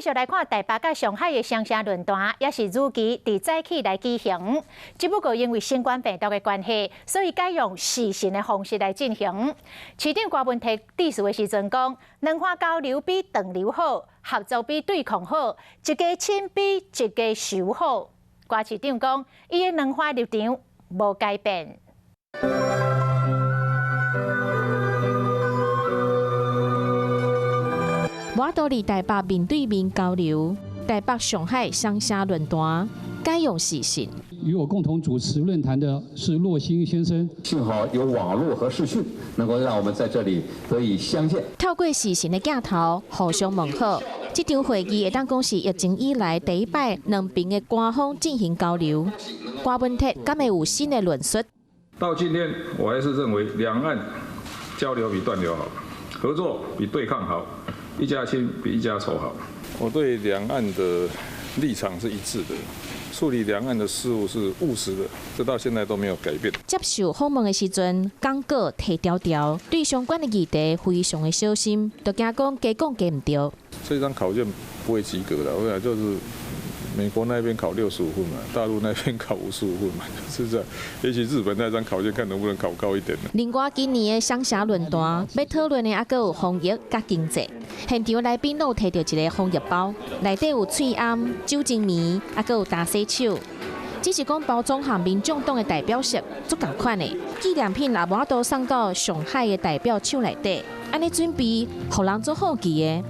續來看台北佮上海的雙城論壇，也是如期佇早起來舉行。只不過因為新冠病毒的關係，所以改用視訊的方式來進行。市長郭文鐵致辭的時陣講，兩岸交流比斷流好，合作比對抗好，一家親比一家仇好。郭市長講，伊的兩岸立場無改變。無多佇台北面對面交流，台北上海雙城論壇改用視訊。與我共同主持論壇的是駱星先生。幸好有網絡和視訊，能夠讓我們在這裡得以相見。透過視訊的鏡頭互相問好，這場會議會當講是疫情以來第一擺兩邊的官方進行交流。郭文鐵敢會有新的論述？到今天，我還是認為兩岸交流比斷流好，合作比對抗好。一家親比一家仇好。我對兩岸的立場是一致的，處理兩岸的事務是務實的，這到現在都沒有改變。接受訪問的時陣，講稿提條條，對相關的議題非常的小心，就驚講加講加毋對。這張考卷不會及格的，我想就是美國那邊考65分嘛，大陸那邊考55分嘛，就是這樣。也許日本那張考卷看能不能考高一點。另外，今年的雙城論壇欲討論的猶閣有防疫佮經濟。現場來賓攏有提著一個防疫包，內底有喙罨、酒精棉，猶閣有乾洗手。只是講包裝和民眾黨的代表色足仝款的，紀念品也無法度送到上海的代表手內底。按呢準備，予人足好奇的。